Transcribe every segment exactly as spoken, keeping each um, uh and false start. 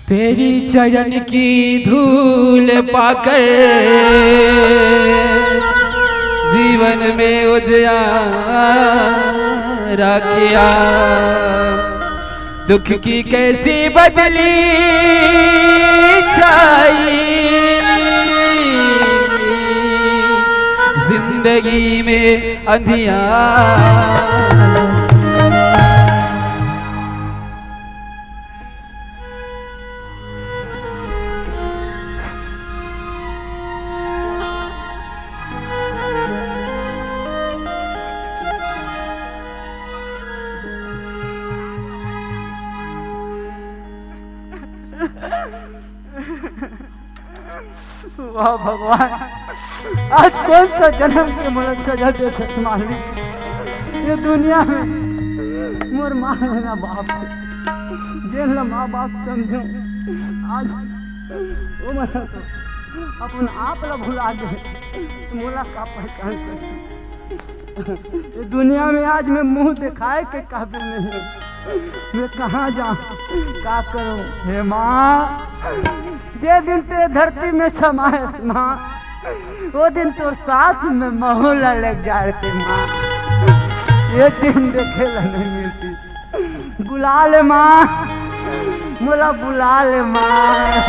तेरी चरण की धूल पाकर जीवन में उजियारा किया। दुख की कैसी बदली छाई जिंदगी में अंधियारा। वाह भगवान, आज कौन सा जन्म के मोला सजा देथे मालिक। ये दुनिया में मोर माँ हे ना बाप हे, जेन ला माँ बाप समझों, आज वो मन तो अपन आप ला भुला दे, मोला का पहचान कर। ये दुनिया में आज मैं मुंह दिखाए के काबिल नहीं हूँ। मैं कहाँ जाऊँ, का करूँ? हे माँ, जे दिन ते धरती में समाए माँ, वो दिन तोर साथ में महू ला ले जाए ते माँ। ये दिन देखे ला नहीं मिलती। बुला ले माँ, मोला बुला ले माँ।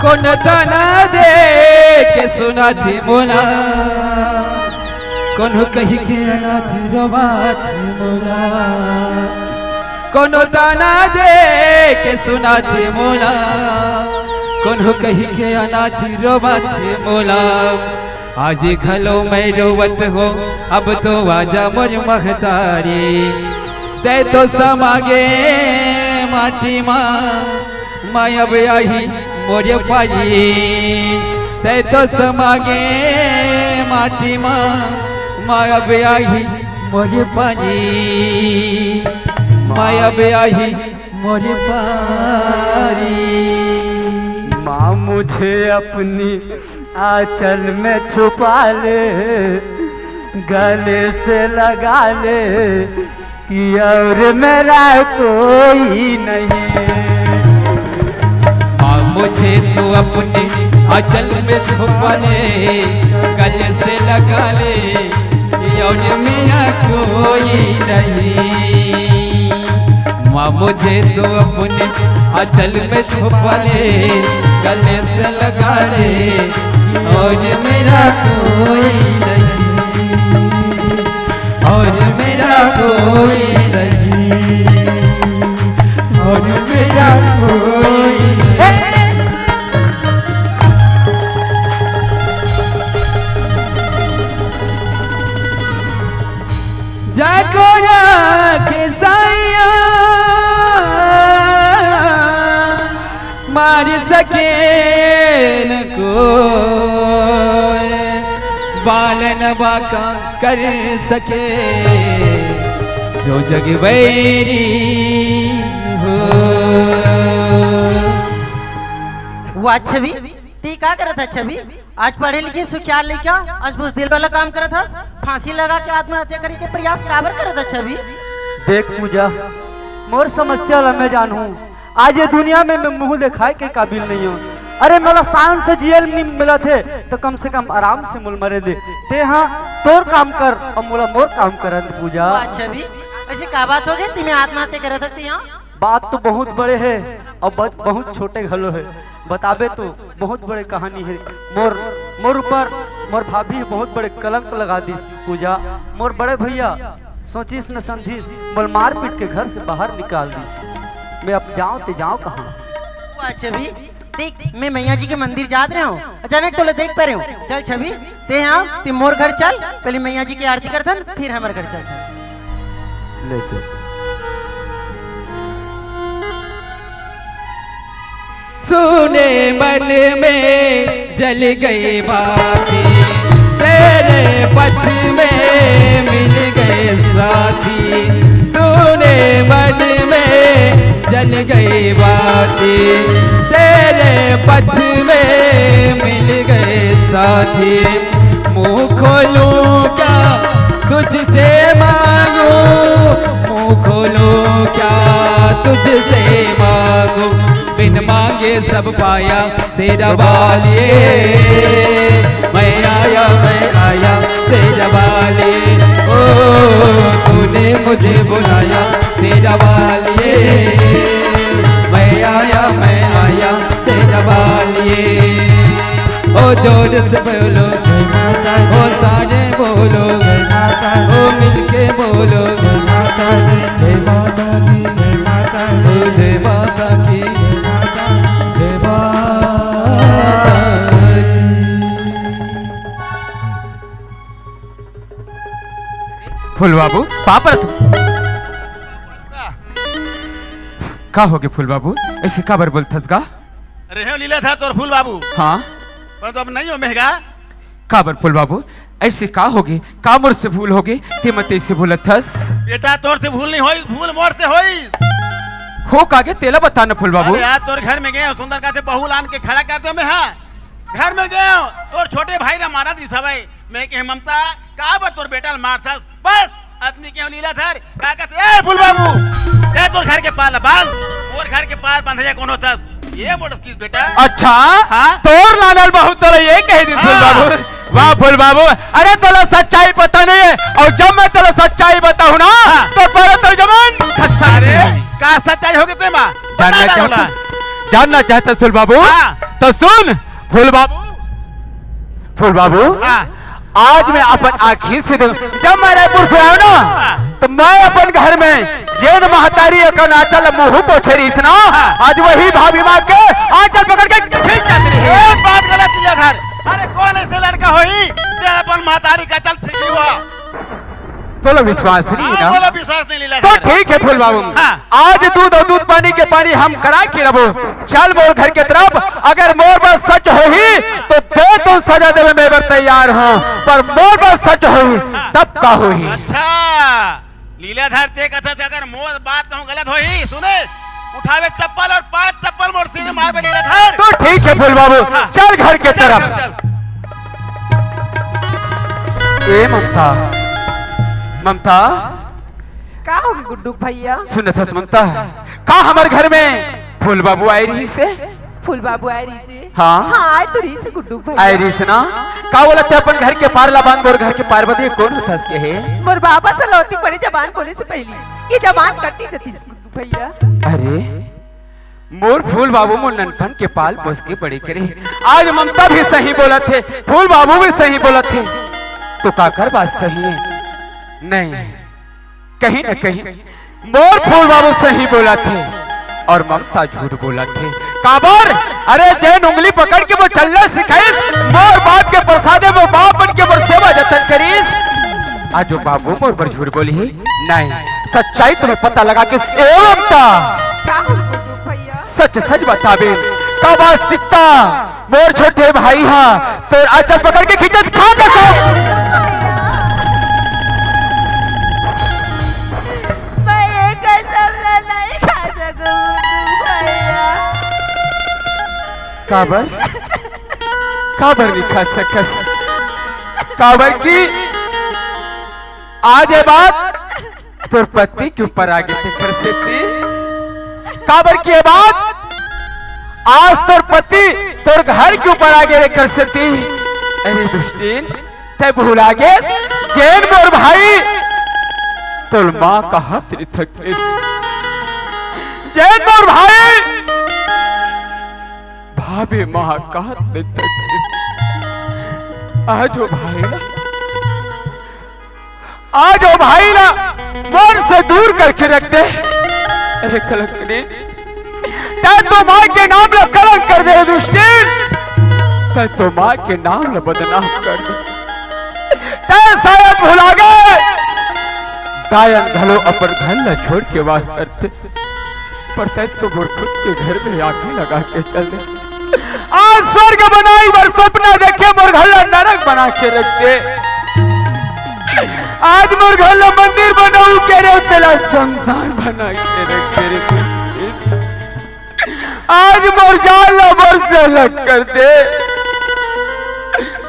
कोनो ताना दे के सुनाथे मोला, कोनो कहि के अनाथ रोवाथे मोला। कोनो ताना दे के सुनाथे मोला, कोनो कहि के अनाथ रोवाथे मोला। आज घलो मैं रोवत हों, अब तो आजा मोर महतारी। तैं तो समा गे माटी मा, माँ अब आही मोर पारी। तैं तो समा गे माटी मा, माँ अब आही मोर पारी। माँ अब आही मोर पारी। माँ मुझे अपनी आंचल में छुपा ले, गले से लगा ले, कि और मेरा कोई नहीं। माँ मुझे तू अपने आंचल में छुपा ले, गले से लगा ले, कि और मेरा कोई नहीं। माँ मुझे तू अपने आंचल में छुपा ले, गले से लगा ले, और मेरा कोई नहीं, और मेरा कोई नहीं, और मेरा कोई नहीं। जागोरा के साया मार सके न कोई, बालन बाका कर सके जो जग बैरी हो। वाह छवि, ते का करत हस छवि? आज पढ़े लिखे सुखियार लइका, आज बुजदिल वाला काम करत हस, फांसी लगा के आत्महत्या करे के प्रयास काबर करत हस छवि? देख पूजा, मोर समस्या ला मैं जानहूं। आज ये दुनिया में मैं मुंह दिखाए के काबिल नहीं हूँ। अरे मोला शान से जियल नहीं मिलत हे, तो कम से कम आराम से मोला मरे दे। ते हाँ तोर काम कर और मोला मोर काम करन दे पूजा। वाह छवि, ऐसे का बात हो गई, ते आत्महत्या करत हस ते हाँ? बात तो बहुत बड़े हे और बहुत, बहुत छोटे घलो हे। बताबे तो बहुत बड़े कहानी हे। मोर, मोर ऊपर मोर भाभी बहुत बड़े कलंक लगा दिस पूजा। मोर बड़े भैया सोचिस न समझिस, मोला मारपीट के घर से बाहर निकाल दिस। मैं अब जाऊं ते जाऊं कहाँ? वाह छवि, देख मैं मैया जी के मंदिर जात रहे हूँ, अचानक तोला देख पा रहे हूँ। चल छवि, ते हाँ ते मोर घर चल, पहले मैया जी के आरती करथन, फिर हमर घर चलथन। ले चल। सुने मन में जल गई बाती, तेरे पथ में मिल गए साथी। सुने मन में जल गई बाती, तेरे पथ में मिल गए साथी। मुंह खोलूं क्या तुझसे मांगू, मुंह खोलूं क्या तुझसे मांगू। बिन मांगे सब पाया शेरा वालिए। मैं आया, मैं आया शेरा वालिए। ओ, तूने मुझे बुलाया शेरा वालिए। मैं आया, मैं आया शेरा वालिए। ओ, जोर से बोलो, ओ, सारे बोलो, ओ, मिलके बोलो। जय माता दी, जय माता दी, जय माता दी, जय माता दी। फूल बाबू, पाँव परत हूँ। का होगे फूल बाबू, ऐसे काबर बोलथस गा? अरे हो लीलाधर तोर फूल बाबू। हाँ। पर तो अब नहीं हो महगा। काबर फूल बाबू, ऐसे का होगे? का मोर से भूल होगे? ते मत ऐसे बोलत हस। बेटा तोर से भूल नहीं होई, भूल मोर से होई। हो कागे तेला बता न फूल बाबू। अरे यार तोर घर में गए हो, सुंदर का से बहू लान के खड़ा कर दो मैं, हाँ। घर में गए हो, तोर छोटे भाई ला मारा दिस हवय। मैं कहे ममता, काबर तोर बेटा ला मारथस? बस अतनी के लीलाधर, का कहत, ए फूल बाबू, जा तोर घर के पार ला बांध, मोर घर के पार बंधे कोनो तस। ये मोर किस बेटा? अच्छा, हाँ? तोर लानल बहू तोला ये कह दी फूल हाँ। बाबू। वाह फूल बाबू, अरे तोला सच्चाई पता नहीं है, और जब मैं तोला सच्चाई बताहूँ ना, हाँ। तो पहले तोर जमीन खस्ता अरे, नहीं। का सच्चाई होगे ते माँ? जानना बता दे चाहता, बोला। जानना चाहता फूल बाबू? हाँ। तो सुन फूल बाबू, फूल बाबू, हाँ। आज मैं अपन आँखी से देखूं, जब मैं रायपुर से आया ना, हाँ। तो मैं अपन घर में जेन महतारी का आंचल मुंह पोछे रहिस ना, हाँ। आज वही भाभी माँ के आंचल पकड़ के खींच जाती रही। ये बात गलत लीलाधर। अरे कौन ऐसे लड़का होही जे अपन महतारी का आंचल छींकी हुआ? तोला विश्वास नहीं है हाँ, ना? बोला विश्वास नहीं लीला तो धर। ठीक है फूल बाबू, हाँ। आज दूध और दूध पानी के पानी हम करा के रबो। चल मोर घर के तरफ, अगर मोर बात सच होही तो दे तो सजा देवे मैं बर तैयार हूँ, पर मोर बात सच होही तब का होही? अच्छा लीलाधर ते कथा से अगर मोर बात कहूँ गलत होही, सुने उठावे चप्पल और पांच चप्पल मोर सिर में मार लीलाधर। तो ठीक है फूल बाबू, हाँ। चल घर के चल, तरफ। चल, चल। ए ममता, ममता। का होगे गुड्डू भैया? सुनत हस ममता, का हमर घर में फूल बाबू आए रहिस हे? फूल बाबू आए रहिस हे? हाँ। हाँ, आए तो रहिस हे गुड्डू भैया। आए रहिस हे ना? का बोलत हे अपन घर के पार ला बांध, मोर घर के पार बंधे कोन होथस के हे? मोर बाबा सलौती पड़े जबान बोले से पहली। ये जबान कटी जतिस गुड्डू भैया। अरे, मोर फूल बाबू मोर ननपन के पाल पोस के बड़े करे। आज ममता भी सही बोलत हे, फूल बाबू भी सही बोलत हे, तो काकर बात सही हे? नहीं, कहीं न कहीं मोर फूल बाबू सही बोलत हे और ममता झूठ बोलत हे। काबर? अरे, जेन उंगली पकड़ के मोर चलना सिखाइस, मोर बाप के प्रसादे, मोर बाप बन के मोर सेवा जतन करिस, आज वो बाबू मोर बर झूठ बोलही? नहीं, सच्चाई तुम्हें पता लगा के, ए ममता, का हो गुड्डू भैया? सच सच बताबे, का वास्तविकता? मोर छोटे भाई हा तोर आंचल पकड़ के खींचत खा कसम। मैं ये कसम ला नहीं खा सकूं गुड्डू भैया। काबर? काबर नहीं खा सकस? काबर की आज ये बात तोर पति के ऊपर आगे तेकर सेती। काबर की ये बात आज तोर पति तोर घर के ऊपर आगे तेकर सेती। अरे दुष्टिन, तैं भुला गेस, जेन मोर भाई तोर माँ का हाथ नहीं थकेस, जेन मोर भाई भाभी माँ का हाथ नहीं थकेस। आज वो भाई ना आज वो भाई ला मोर से दूर करके रख दे। अरे कलंकिनी, तैं तो माँ के नाम ला कलंक कर दे रे दुष्टिन, तैं तो माँ के नाम ला बदनाम कर दे। तैं शायद भुला गे, गायन घलो अपन घर ला छोड़ के बाहर करथे। पर तैं तो मोर खुद के घर में आगी लगा के चल दे। आज स्वर्ग बनाई बर सपना देखे, मोर घर ला नरक बना के रख दे। आज मोर घर ला मंदिर बनाऊ के रे, तेला शमशान बना के रख दे रे। आज मोर जान ला मोर से अलग कर दे,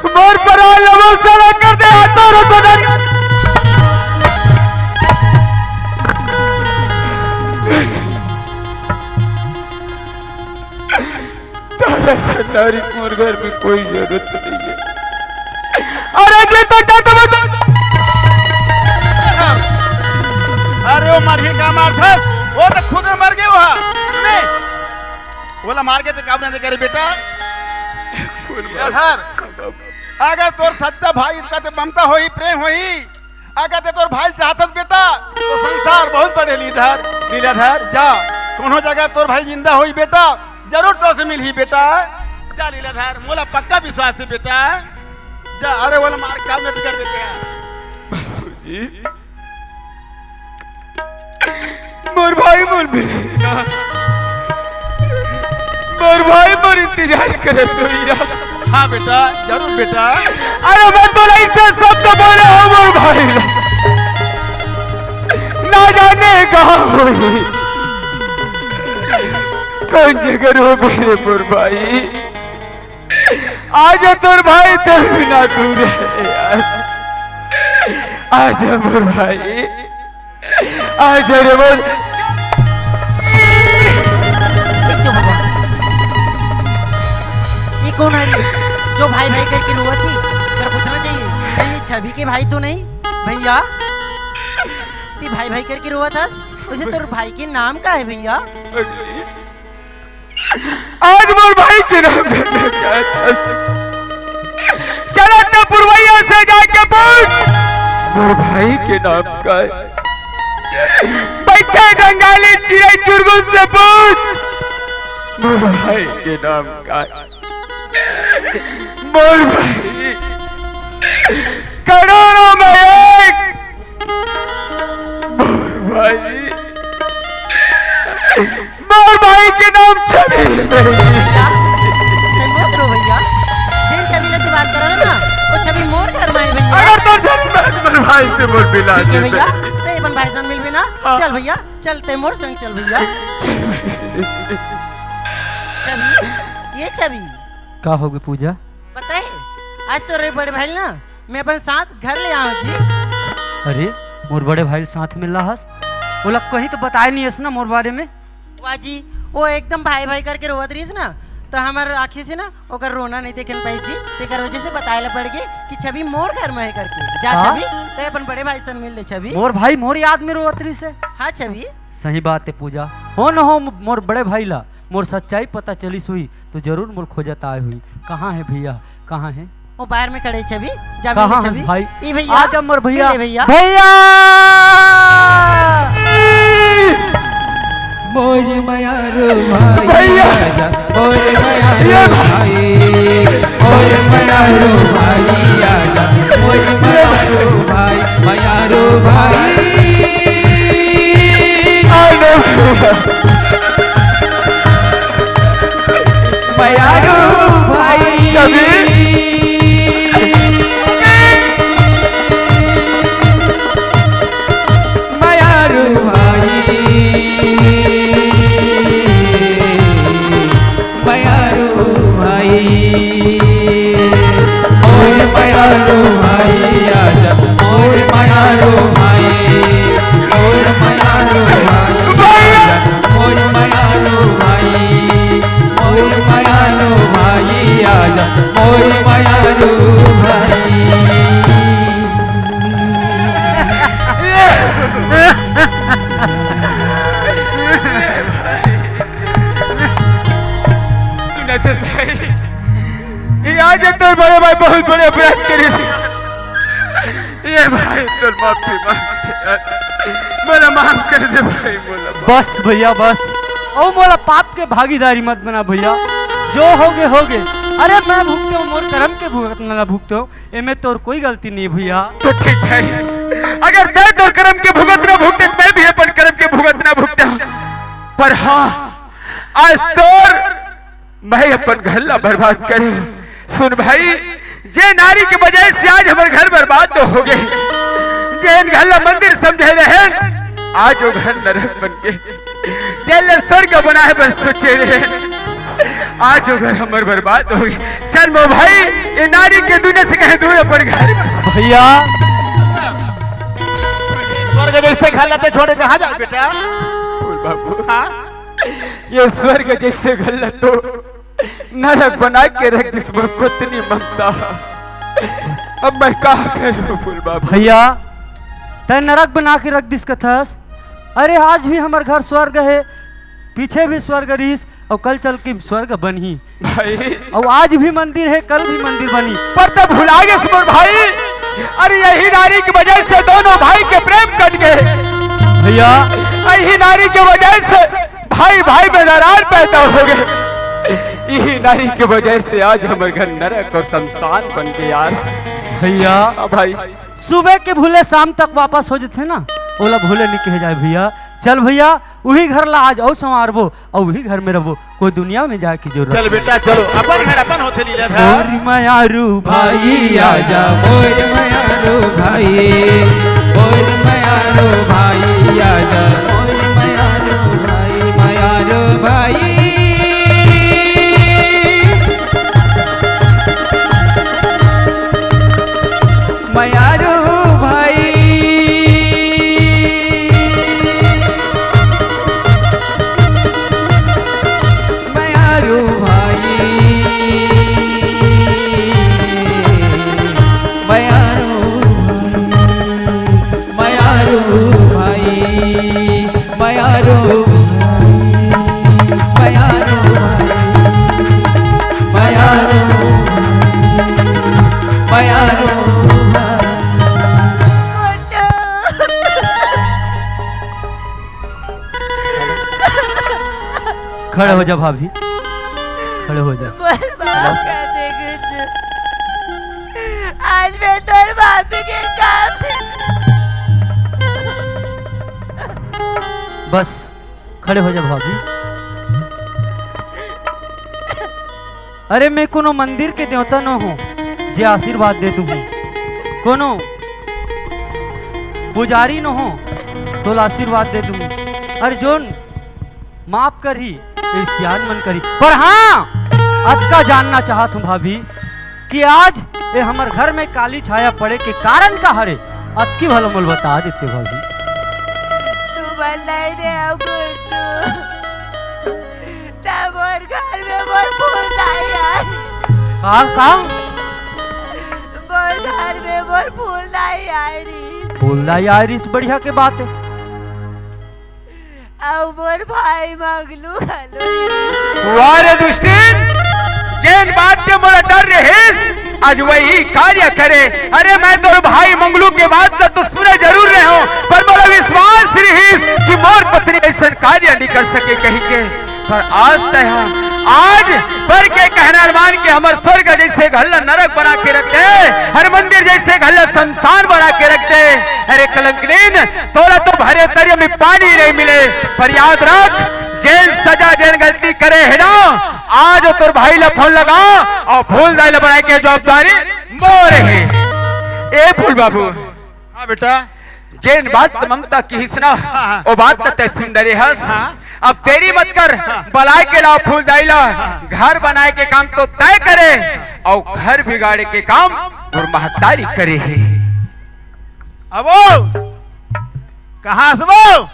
मोर परान ला मोर से अलग कर दे, हाथों रो तो डर। तारा सन नारी मोर घर में कोई जरूरत नहीं है। अरे जे तो जात बता। अरे वो मरही का मारथस, वो तो खुद मर गए वो। नहीं, बोला मार के तो काम नहीं करे बेटा। लीलाधर, अगर तोर सच्चा भाई इनका ते ममता होही, प्रेम होही, अगर ते तोर भाई चाहतस बेटा, तो संसार बहुत बड़े लीलाधर, लीलाधर, जा, कोनो जगह तोर भाई जिंदा होही बेटा, जरूर तोर से मिलही बेटा। जा लीलाधर, मोला पक्का विश्वास है बेटा। जा, अरे वाला मार काम नहीं कर बेटा। जी। मोर भाई मोर बेटा। मोर भाई मोर इंतजार करे तो भैया। हाँ बेटा, जरूर बेटा। अरे मैं तो नहीं से सब तो बोले हो मोर भाई। ना जाने कहाँ होही। कौन जगह हो मेरे मोर भाई। आज तोर भाई तोर बिना दूर है यार। आज मोर भाई, आज रे मोर। एक तो भगवान, ये कौन है रे? जो भाई भाई करके रोवत ही, कर पूछना चाहिए। नहीं, ये छवि के भाई तो नहीं भैया? ती भाई भाई करके रोवत हस, वैसे तोर भाई के नाम का है भैया? आज मोर भाई के नाम का है? चला तो पुरवैया से जाके पूछ, मोर भाई के नाम का है? बैठे बंगाली चिड़ै चुरगुन से पूछ, मोर भाई के नाम का है? मोर भाई करोड़ों में एक। मोर भाई, मोर भाई के नाम छवि। भैया, तैं मत रो भैया। जेन छवि ला तैं बात करत हस ना, वो छवि मोर घर में है भैया। अगर तोर छवि में मोर भाई से मोर मिला ठीक है दे। भैया, तैं अपन भाई से मिलबे ना। हाँ। चल भैया, चल तैं मोर संग चल भैया। छवि, ये छवि। का होगे पूजा? बताए, आज तोर बड़े भाई ना मैं अपन साथ घर ले आऊं जी। अरे, मोर बड़े भाई साथ में ला हस, ओला कहीं तो बताए नहीं हस ना मोर बारे में। वाह जी, वो एकदम भाई भाई करके रोवत रहिस ना, तो हमर आँखी से ना ओकर रोना नहीं देखे पाई जी, तेकर वजह से बताए ला पड़ गई कि छवि मोर घर में है करके। जा का? छवि, तैं अपन बड़े भाई से मिल ले छवि। मोर भाई मोर याद में रोवत रहिस है। हाँ छवि। सही बात है पूजा, हो न हो मोर बड़े भाई ला मोर सच्चाई पता चलिस हुई तो जरूर मोर खोजत आए हुई। कहाँ है भैया, कहाँ है? वो बाहर में खड़े छवि, जा कहाँ मिल ले है छवि। भाई? ई भैया, आ जा मोर भैया। मिल ले भैया। भैया! मोर मयारू भाई भैया! आजा, मोर मयारू ये भाई! भाई, मोर मयारू भाई आजा, मोर मयारू भाई, मयारू भाई। आ गए भैया। मयारू भाई। छवि। मयारू भाई। मयारू भाई। मोर मयारू भाई आजा, मोर मयारू भाई, मोर मयारू भाई आजा, मोर मयारू भाई, मोर मयारू भाई आजा, मोर मयारू भाई। सुना तो भाई, ये आज तोर बड़े भाई बहुत बड़े अपराध करे से। ये भाई तोर माफी मांग, मोला माफ कर दे भाई, मोला माफ। बस भैया बस, अउ मोला पाप के भागीदारी मत बना भैया, जो होगे होगे। अरे मैं भुगते हूँ, मोर करम के भुगतना ला भुगते हूँ, एमे तोर कोई गलती नहीं भैया। तो ठीक है, अगर तैं तोर करम के भुगतना भुगते, मैं भी अपन करम के भुगतना भुगता हूँ। पर हाँ, आज तोर मैं अपन घर ला बर्बाद करे। सुन भाई, जे नारी के वजह से आज हमर घर बर्बाद तो होगे, जेन घर ला मंदिर समझे रहे, आज वो घर नरक बन गे। जेन ला स्वर्ग बनाए बर सोचे रहे, आज अगर हमर बर्बाद हो गए, चल मोर भाई, ये नारी के दुनिया से कहीं दूर अपन घर बस। भैया, स्वर्ग जैसे घर ला तैं छोड़े कहाँ जाबे बेटा? फूल बाबू, हाँ? ये स्वर्ग जैसे घर ला तो नरक बना के रख दिस मोर पत्नी ममता। अब मैं का करूं फूल बाबू? भैया, तैं नरक बना के रख दिस कथस। अरे, आज भी हमर घर स्वर्ग हे, पीछे भी स्वर्ग रहिस, अउ कल चल के स्वर्ग बनही। भाई। अउ आज भी मंदिर हे, कल भी मंदिर बनही। पर तैं भुला गेस मोर भाई, अरे यही नारी की वजह से दोनों भाई के प्रेम कट गए। भैया। यही नारी की वजह से भाई भाई में दरार पैदा हो गए। यही नारी की वजह से आज हमर घर नरक अउ शमशान बन गए यार। भैया। हाँ भाई। सुबह के भूले शाम तक वापस हो जथे ना, ओला भूले नहीं कहे जाए भैया। चल भैया, उही घर ला आज अउ संवारबो, अउ उही घर में रहबो, कोई दुनिया में जाए की जरूरत चल नहीं। बेटा, चलो, अपन घर अपन होथे लीलाधर। मोर मयारू भाई आजा, मोर मयारू भाई, मोर मयारू भाई आजा, मोर मयारू भाई, मयारू भाई। मयारू भाई, मयारू भाई, मयारू भाई, मयारू भाई, मयारू भाई, मयारू भाई, मयारू भाई, मयारू भाई। खड़े हो जा भाभी, खड़े हो जा। बस माफ कर दे गुड्डू, आज मैं तोर भाभी के काम। बस खड़े हो जा भाभी। अरे मैं कोनो मंदिर के देवता न हो जे आशीर्वाद दे दूं, कोनो पुजारी न हो तोला आशीर्वाद दे दूं। अरे जोन माफ करही, ये सियान मन करही। पर हाँ, अतका जानना चाहत हूँ भाभी कि आज ये हमर घर में काली छाया पड़े के कारण का हरे, अतकी भला मोल बता देते भाभी। तू मन नहीं रे, अब गुड्डू। तब मोर घर में मोर फूलदाई आए। का, का? मोर घर में मोर फूलदाई आए रही। फूलदाई आए रही, बढ़िया के बात है। अउ मोर भाई मंगलू घलो। वाह रे दुष्टिन, जेन बात के मोला डर रहिस, आज वही कार्य करे। अरे मैं तोर भाई मंगलू के बात ला तो सुने जरूर रहे हूँ, पर मोला विश्वास रहिस कि मोर पत्नी ऐसन कार्य नहीं कर सके कहीं के। पर आज तैं हा, आज बर के कहना मान के हमर स्वर्ग जैसे घर ला नरक बना के रख दे, हर मंदिर जैसे घर ला शमशान बना के रख दे। अरे कलंकनीन, तोला तो भरे तरिया में पानी नहीं मिले, पर याद रख, जेन सजा, जेन गलती करे है ना, आज तोर भाई ला फोन लगा अउ फूलदाई ला बनाए के जवाबदारी मोर है। ए फूल बाबू। हाँ बेटा। जेन बात ममता किहिस ना, हाँ, हाँ। वो बात तो तैं सुन डरे हस। हाँ। अब देरी मत कर, हाँ। बलाए के ला फूलदाई ला, हाँ। घर बनाए के काम तो तैं करे, अउ घर बिगाड़े के काम तोर महतारी करे है। अबो, कहाँ से वो?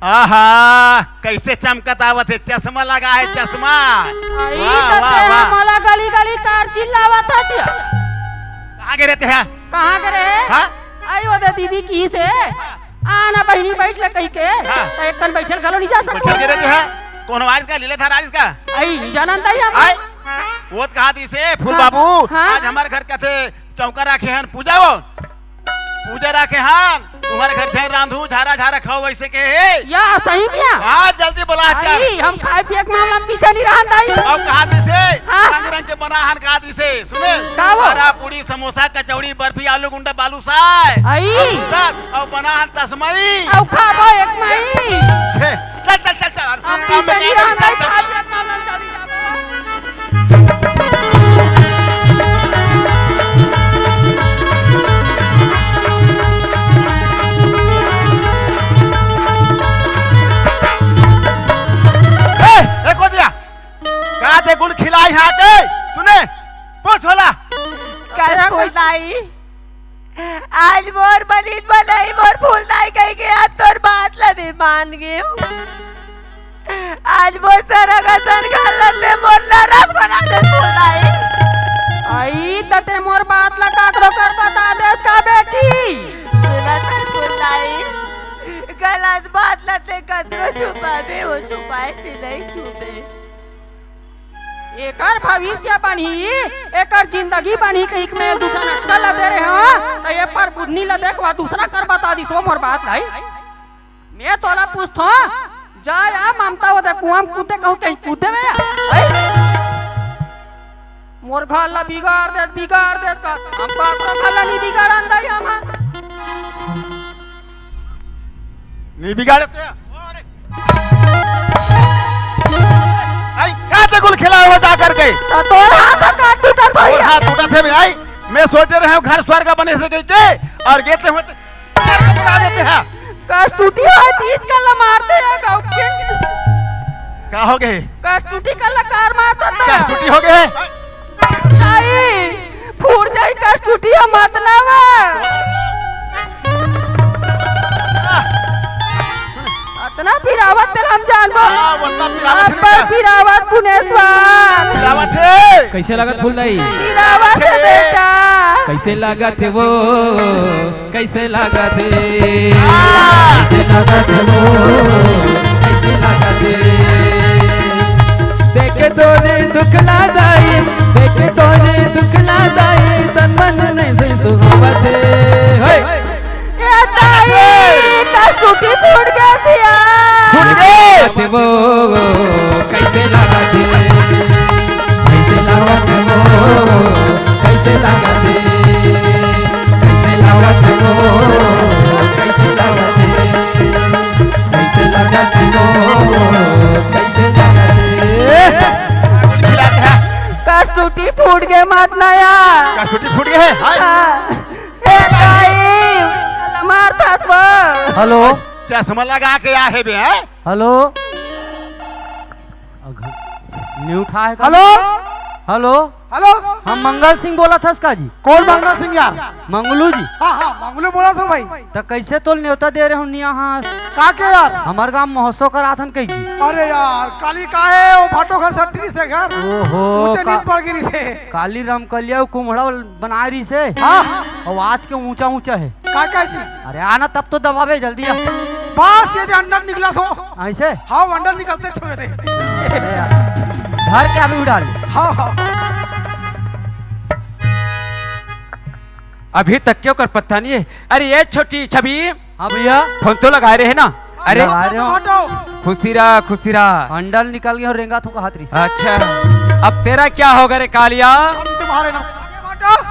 आहा, कैसे चमकत आवत है, चश्मा लगा है, चश्मा। आई वाह, तो वाह, तेरा वाह। मोला गली गली तार चिल्लावत हस। कहाँ गे रहे तैं हा? कहाँ गे रहे? हाँ? अरे वो दे दीदी किहिस हे, आना बहिनी बैठ ले कहि के, हाँ। तो एक कन बैठे ल घलो नहीं जा सकत। बैठे गे रहे तैं हा? कौन आवाज का लीला था राज का? आई नहीं जानन तई हम। आय, वो तो कहा थी से फूल हाँ, बाबू, हाँ। आज हमर घर कथे चौका राखे हन, पूजा वो। पूजा राखे हन, तुम्हर घर ढेर रांधू, झारा झारा खाओ, वैसे के हे। या, सही में या? हाँ, जल्दी बोला, चल। अरे, हम खाए पिए के मामला में पीछे नहीं रहन दाई। अउ कहा थी से, हाँ। रंग रंग के बना हन, कहा थी से, सुने? का वो? बरा, पूड़ी, समोसा, कचौड़ी, बर्फी, आलू गुंडा, बालूशाह। आई। अउ सर, अउ बना हन तसमई। अउ खाबो एक मई। हे, चल, चल, चल, चल, अरे, हम सुन, पीछे नहीं चल, रहन चल, दाई, चल, खाए चल। पिए के मामला में जल्दी जाबो। ए, ए, को दिया? दाई, आज मोर बलिन म नहीं मोर फूल दाई कहिके आज तोर बात ल भी मान गेंव। आज मोर सरग असन घर ल ते मोर नरक बना दे फूल दाई। आई त ते मोर बात ल काकरो कर बता देस का बेटी? सुनत हस फूल दाई, गलत बात ल ते कतरो छुपाबे, वो छुपाए से नहीं छूटे। एकर भविष्य बनही, एकर जिंदगी बनही कहिके मैं दू ठन अक्कल ल दे रहे हंव, त ये पर बुधनी ल देख, वा दूसरा कर बता दिस वो मोर बात लाई। मैं तोला पूछथंव, जा या ममता वो दे कुआं म कूदे कहूं कहीं कूदे बे या? हैं? मोर घर ल बिगाड़ देस, बिगाड़ देस का, हम काकरो घर ल नहीं बिगाड़न दई हम। नहीं बिगाड़े ते। आई, का ते गुल खेला हुआ जा करके? त तोर हाथ का टूटत तोर भैया। हाथ टूटत हे बे, आई। मैं सोचे रहे हंव घर स्वर्ग बने से गई ते, अउ गेते होते बना देते हैं। कस टूटी होय तीज कला मारते हैं गाँव के। का हो गे? कस टूटी कला कार मारता था। कस टूटी हो गे? नहीं, फूट जाई कस टूटी है, मत लावा। अतना पिरावत तेला हम जानबो। हाँ, वतना पिरावत हे अपन बेटा। पिरावत पुनेश्वर। पिरावत हे। कैसे लागत फूलदाई? पिरावत हे हे। बेटा। कैसे लागत हे वो? कैसे लागत हे? हाँ। कैसे लागत हे वो? कैसे लागत हे? देखे तोरे दुख ला दाई, देखे तोरे दुख ला दाई, तन मन नहीं सही सुहावत हे। हे। ए दाई, कस टूटी फूट गे सिया। फूट गे। लागत हे वो, कैसे लागत हे? कैसे लागत हे वो? कैसे लागत हे? कैसे लागत हे वो? कैसे लागत हे? कैसे लागत हे वो? कैसे लागत हे? कस टूटी फूट गे मत नया। कस टूटी फूट गे हे? हाय। हाँ। ए दाई, मार था तो। हेलो। चश्मा लगा के आ हे बे, हैं? हेलो। अघ-, नहीं उठा हे का? हेलो। हेलो। हेलो। हम मंगल सिंह बोलत हस का जी? कौन मंगल सिंह यार? मंगलू जी। हाँ, हाँ, मंगलू बोलत हंव भाई। त कैसे तोल नेवता दे रहे हो निया हाँ? का के यार? हमर गांव महोत्सव करात हन कही जी। अरे यार, काली का हे, वो भाटो घर सट्टी से घर। ओहो, ऊंचे का-, नींद पड़ गिरी से। काली रमकलिया वो कुम्हड़ा बनाए रही से। हाँ। अउ आज के ऊंचा ऊंचा हे। का का जी? अरे आना तब तो दबावे जल्दी आ। बस ये दे अंडा निकला थो। ऐसे? हाँ, अंडा निकलते छोड़ दे। धर के अभी उड़ा ले। हाँ, हाँ। अभी तक क्यों कर पता नहीं है? अरे ये छोटी छवि। हाँ भैया। फोन तो लगाए रहे ना? अरे। लगाए रहे हो। खुशी रहा, खुशी रहा। अंडा ल निकल गया और रेंगा थो का हाथ रिस। अच्छा, अब तेरा क्या होगा रे कालिया? हम तुम्हारे ना।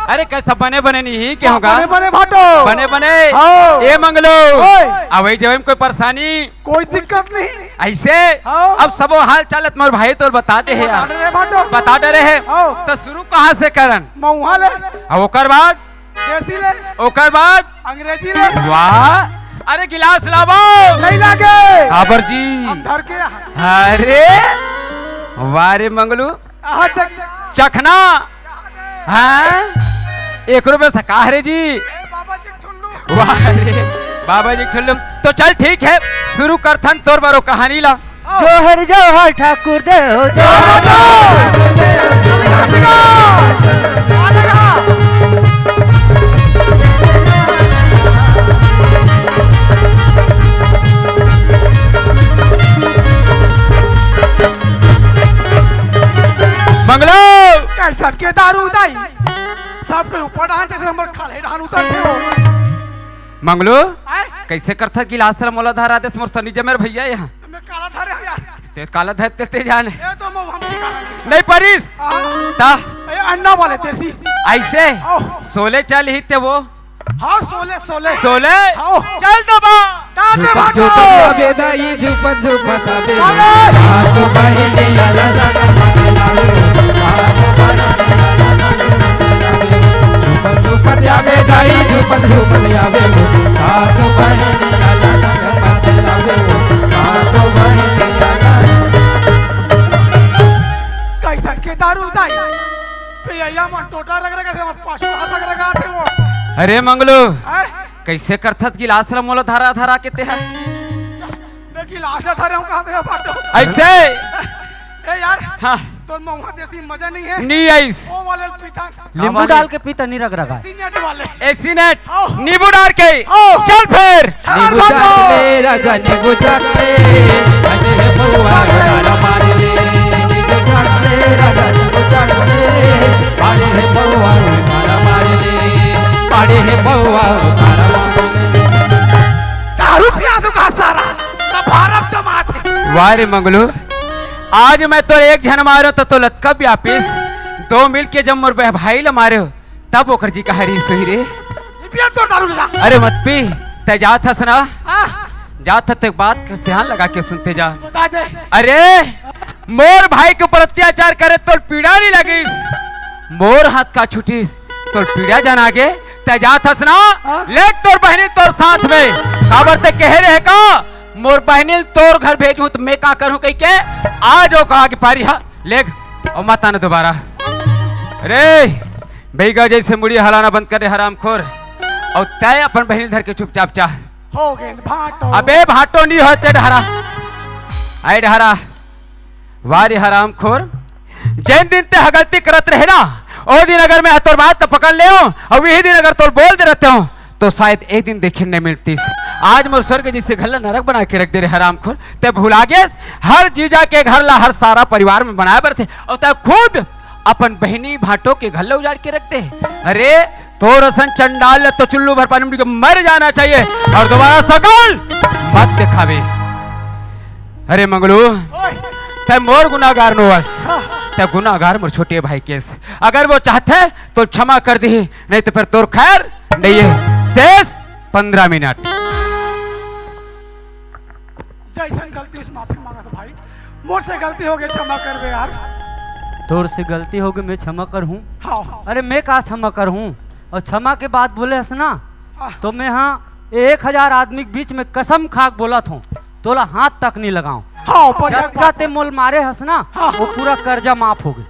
अरे कैसा बने बने नहीं ही क्या होगा? बने बने भाटो। बने बने। हाँ। ए मंगलू। ओए। अवई जवई म कोई परेशानी? कोई दिक्कत नहीं। ऐसे? हाँ। अब सबो हाल चाल तुम्हारे भाई तो बता दे हे यार। बता दे रहे भाटो। बता दे रहे। हाँ। तो शुरू कहाँ से करन? महुआ ले। अब ओकर बाद? देसी ले। ओकर बाद? अंग्रेजी ले। वाह, अरे गिलास लावो। नहीं लागे। हाबर जी। हम धर के। अरे वाह रे मंगलू। चखना। हाँ, एक रुपये से का रे जी। ए बाबा जी ठुल्लू। वाह रे बाबा जी ठुल्लू। तो चल ठीक है, शुरू करथन तोर बरो कहानी ला। जोहर जोहर ठाकुर देव जोहर। मंगलू। कैसन के दारू दाई? सबके ऊपर डांस जैसे हमर खाले डान उतर थे हो। मंगलू, आय? कैसे करथा गिलास ला मोला धरा देस मोर सनी जमेर भैया यहाँ। मैं काला धरे हंव यार। ते काला धर ते, ते जाने। ये तो मऊ हम ठिकाना नहीं। नहीं परिस। हाँ। ता। ये अंडा वाले देसी। ऐसे? आओ। सोले चल ही ते वो। हाँ, सोले, सोले। सोले? हाँ। चल दबा। ताते झूपत भागो। झूपत आबे दाई, झूपत झूपत आबे। अरे। सात बहिनी आला संग मत लावे। सात बहिनी आला संग मत लावे। झूपत झूपत आबे दाई, झूपत झूपत आबे। सात बहिनी आला संग मत लावे। सात बहिनी आला। कैसन के दारू दाई? पियैया मन टोटा रग रग आथे, मन पाछू हाथ रग रग आथे वो। अरे मंगलू, हैं? कइसे करथस गिलास ल मोला धरा धरा के तें ह? मैं गिलास ल धरे हंव, कहां धरे हंव बाटो? अइसे। ए यार, हां। तोर महुआ देसी मजा नइ हे। नइ आइस। ओ वाले ल पीथन। नींबू हमारे डाल के पीथन, नइ रग रग आय। एसीनेट वाले। एसीनेट। आओ। नींबू डाल के। आओ। चल फेर। नींबू चाट ले राजा, नींबू चाट ले। अरे हे बउआ, उतारा मार ले। नींबू चाट ले राजा, नींबू चाट ले। अरे हे बउआ, उतारा मार ले। अरे हे बउआ, उतारा मार ले। दारू पिया दूंगा सारा, तब भारत जमात है। वाह रे मंगलू, आज मैं तो एक झन मारो त तो लतका व्यापिस, दो मिल के जब मोर बह-, भाई ल मारे हो, तब ओकर जी कहा रहिस होही रे। पिया तोर दारू ले जा। अरे मत पी, तें जात हस ना? हां। जात हस त एक बात के ध्यान लगा के सुनते जा। बता दे। अरे, मोर भाई के ऊपर अत्याचार करे तोर पीड़ा नइ लगिस, मोर हाथ का छूटिस, तोर पीड़ा जान आगे, तें जात हस ना? हां। ले तोर बहिनी तोर साथ में, काबर तें कहे रहे का, मोर बहिनी ल तोर घर भेजहूं त मैं का करहूं कहिके, आज ओ कहा के पारी हा, ले, अउ मत आना दोबारा। अरे, बइगा जइसे मुड़ी हलाना बंद कर दे हरामखोर, अउ तें अपन बहिनी ल धर के चुपचाप जा। हो गे भाटो। अबे भाटो नइ होय तें डहरा, आय डहरा। वाह रे हरामखोर, जेन दिन तें ह गलती करत रहे ना, ओ दिन अगर मैं ह तोर बात ल पकड़ लेंव, अउ इही दिन अगर तोर बोल दे रहतेंव, तो शायद एक दिन देखे नइ मिलतिस। आज मोर स्वर्ग जइसे घर ला नरक बना के रख दे रे हरामखोर। तें भुला गेस, हर जीजा के घर ला हर सारा परिवार में बनाए बर थे, अउ तें खुद अपन बहिनी भाटो के घर ला उजाड़ के रख दे। अरे, तोर असन चंडाल ल तो चुल्लू भर पानी में डूब के मर जाना चाहिए अउ दोबारा सकल मत देखावे। अरे मंगलू, ओए। तें मोर गुनागार नोहस, हां। तें गुनागार मोर छोटे भाई केस। अगर वो चाहथे तो क्षमा कर दिही, नहीं तो फिर तोर खैर नहीं है। शेष पंद्रह मिनट। जइसन गलती से माफी मांगत भाई, मोर से गलती हो गे, क्षमा करबे यार। तोर से गलती हो गे, मैं क्षमा करहूं? हां। अरे मैं का क्षमा करहूं? अउ क्षमा के बात बोले हस ना, हां। तो मैं हां एक हजार आदमी के बीच में कसम खा के बोलत हंव, तोला हाथ तक नइ लगांव। हां, बढ़िया जतका बात। तें मोला मारे हस ना, हां। वो पूरा कर्जा माफ हो गे।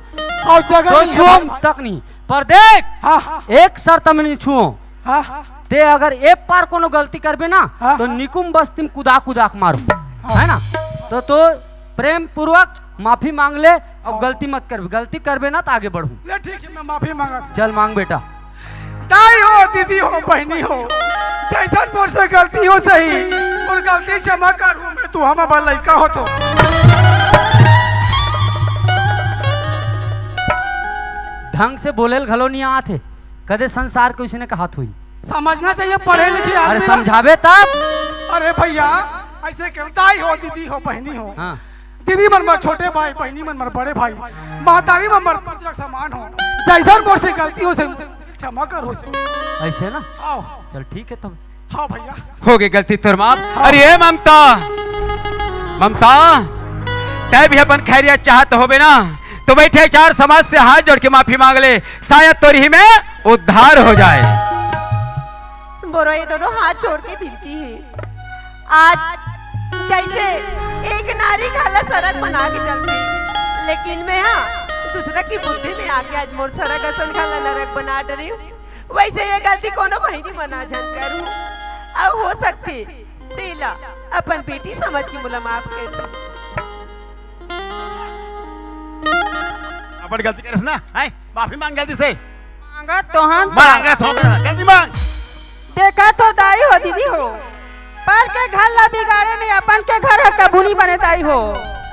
अउ जगह तो नइ हे छुवंव भाई। तक नइ। पर देख, हां। एक शर्त में नइ छुवंव। हां। तें अगर एक बार कोनो गलती करबे ना, हां। तो निकुम बस्ती में कुदा कुदा के मारहूं, हां। है ना? तो, तो प्रेम पूर्वक माफी मांग ले अउ गलती मत करबे। गलती करबे ना त आगे बढ़हूं। ले ठीक हे, मैं माफी मांगत। चल मांग बेटा। दाई हो, दीदी हो, बहिनी हो, जइसन मोर से गलती होइस, मोर गलती क्षमा करहू, मैं तुंहर बर लइका होथंव। ढंग से बोले ल घलो नइ आत हे, कदे संसार के उसने कहत होही। समझना चाहिए पढ़े लिखे आदमी ला। समझाबे तब। अरे भइया, अइसे क्यों? दाई हो, दीदी हो, बहिनी हो। हां। दीदी मन मोर छोटे भाई, बहिनी मन मोर बड़े भाई, महतारी मन मोर पुत्र समान हो। जइसन मोर से गलती होइस, क्षमा करहू। अइसे ना? हां। चल ठीक हे तब। हां भइया। हो गे गलती तोर माफ। हां। अरे ए ममता, ममता, तें भी अपन खैरियत चाहत होबे ना, तो बइठे चार समाज से हाथ जोड़ के माफी मांग ले, शायद तोर इही में उद्धार हो जाए। मोरो ये दोनों हाथ जोड़ के विनती हे, आज जइसे एक नारी घर ला सरग बना के चलथे, लेकिन मैं हां दूसरा के बुद्धि में आके आज मोर सरग असन घर ला नरक बना डरेंव। वइसे ये गलती कोनो बहिनी मन झन करहू, अउ हो सकथे तेला अपन बेटी समझ के मोला माफ कर दे। अपन गलती करेस ना, हैं? माफी मांग गलती से। मांगत तो हंव। मांगत हंव, जल्दी मांग। देखा तो दाई हो, दीदी हो, पर के घर ला बिगाड़े में अपन के घर ह कभू नइ बने दाई हो।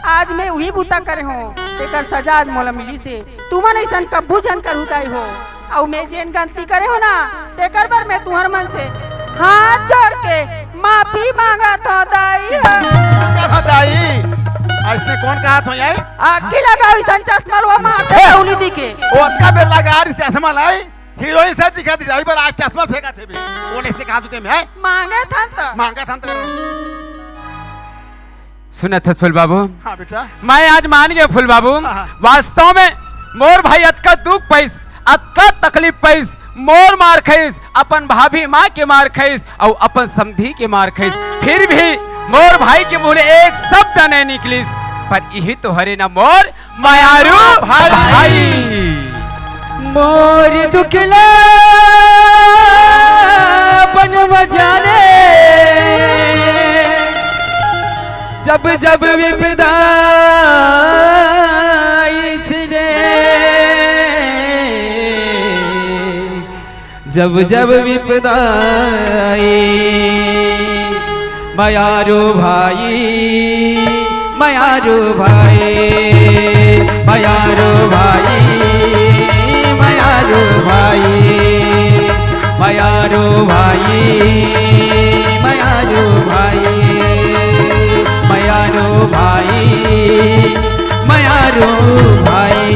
आज मैं उही बूता करे हंव, तेकर सजा आज मोला मिलिस हे। तुमन अइसन कभू झन करहू दाई हो। अउ मैं जेन गलती करे हंव ना, तेकर बर मैं तुंहर मन से हाथ जोड़ के माफी मांगत हंव दाई हो। मांगत हंव दाई। अइसने कोन कहत होही? आगी लगाव अइसन चश्मा ल, वो मारथे ए! तउ नइ दिखे। वो अतका बेर लगा रहिस चश्मा ला, हीरोइन असन दिखत रहिस, अभी बर आज चश्मा फेंकत हे बे। वो अइसने कहत होही मैं? मांगत हंव त। मांगत हंव त। सुनत हस फूल बाबू? हां बेटा। मैं आज मान गेंव फूल बाबू। हां, हां। वास्तव में मोर भाई अतका दुख पाइस, अतका तकलीफ पाइस, मोर मार खाइस, अपन भाभी मां के मार खाइस, अउ अपन समधी के मार खाइस, फिर भी मोर भाई के मुंह ले एक शब्द नइ निकलिस। पर इही तो हरे ना मोर मयारू भाई। भाई। मोर दुख ला बनवा जाने, जब जब विपदा आइस रे, जब जब विपदा आई, मयारू भाई, मयारू भाई, मयारू भाई, मयारू भाई, मयारू भाई, मयारू भाई, मयारू भाई, मयारू भाई।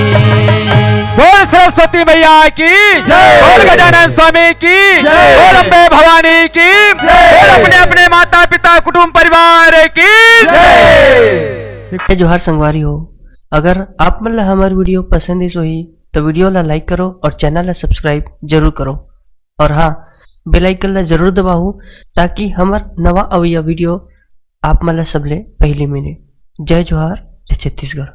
बोल सरस्वती मैया की जय। बोल गजानन स्वामी की जय। बोल अम्बे भवानी की जय। बोल अपने अपने माता पिता कुटुंब परिवार की जय। जय जोहार संगवारी हो, अगर आप मन ला हमर वीडियो पसंद आइस होही तो वीडियो ला लाइक करो और चैनल ला सब्सक्राइब जरूर करो। और हाँ, बेल आइकन ला जरूर दबाओ ताकि हमर नवा अवइया वीडियो आप मन ला सबले पहले मिले। जय जोहार, जय छत्तीसगढ़।